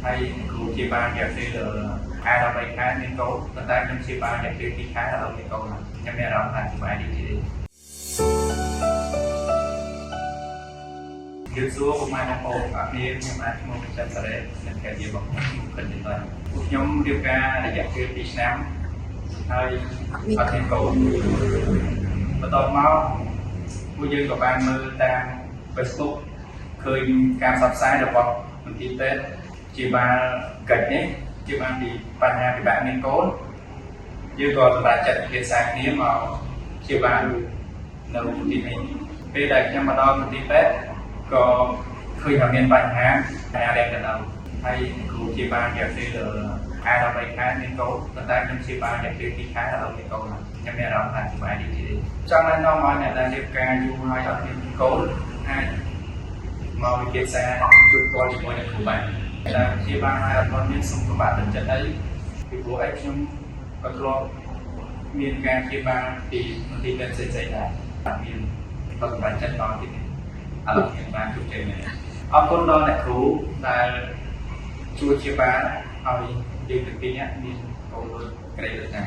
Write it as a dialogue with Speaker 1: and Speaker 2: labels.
Speaker 1: ហើយគ្រូព្យាបាលរយៈពេលខែ13ខែមានកូនប៉ុន្តែខ្ញុំព្យាបាលរយៈពេល2ខែដល់មានកូនខ្ញុំមានអារម្មណ៍ថាសប្បាយរីករាយជម្រាបសួរពុកម៉ែបងប្អូនអរគ្នាខ្ញុំអាចឈ្មោះចិនសារ៉េនិងភរិយារបស់ខ្ញុំឈ្មោះខិននេះបាទពួកខ្ញុំរៀបការរយៈពេល2ឆ្នាំហើយអត់មានកូនបន្ទាប់មកពួកយើងក៏បានមើលតាម Facebook ឃើញការផ្សព្វផ្សាយរបស់មន្ទីរពេទ្យព្យាបាលកិច្ចនេះព្យាបាលពីបញ្ហាពិបាកមានកូនយើងក៏សម្រេចចិត្តពិភាក្សាគ្នាមកព្យាបាលនៅមន្ទីរនេះពេលដែលខ្ញុំមកដល់មន្ទីរពេទ្យក៏ឃើញថាមានបញ្ហាបញ្ហារាំងកណ្ដុរហើយគ្រូព្យាបាលរយៈពេលខែ13ខែមានកូនប៉ុន្តែខ្ញុំព្យាបាលរយៈពេល2ខែដល់មានកូនខ្ញុំមានអារម្មណ៍ថាសប្បាយរីករាយចង់ណែនាំឲ្យអ្នកដែលរៀបការយូរហើយអត់មានកូនអាច មកវិភាសាជួបផ្ទាល់ជាមួយនឹងគ្រូបានតែព្យាបាលឲ្យអត់ទាន់មានសុខភាពទឹកចិត្តអីពីព្រោះអីខ្ញុំក៏ធ្លាប់មានការព្យាបាលពីមន្ទីរពេទ្យផ្សេងៗដែរអត់មានក៏សម្រេចចិត្តដល់ទីនេះឥឡូវខ្ញុំបានជោគជ័យមែនអរគុណដល់អ្នកគ្រូដែលជួយព្យាបាលឲ្យយើងទាំងពីរនាក់មានកូនដូចក្រីដូចណា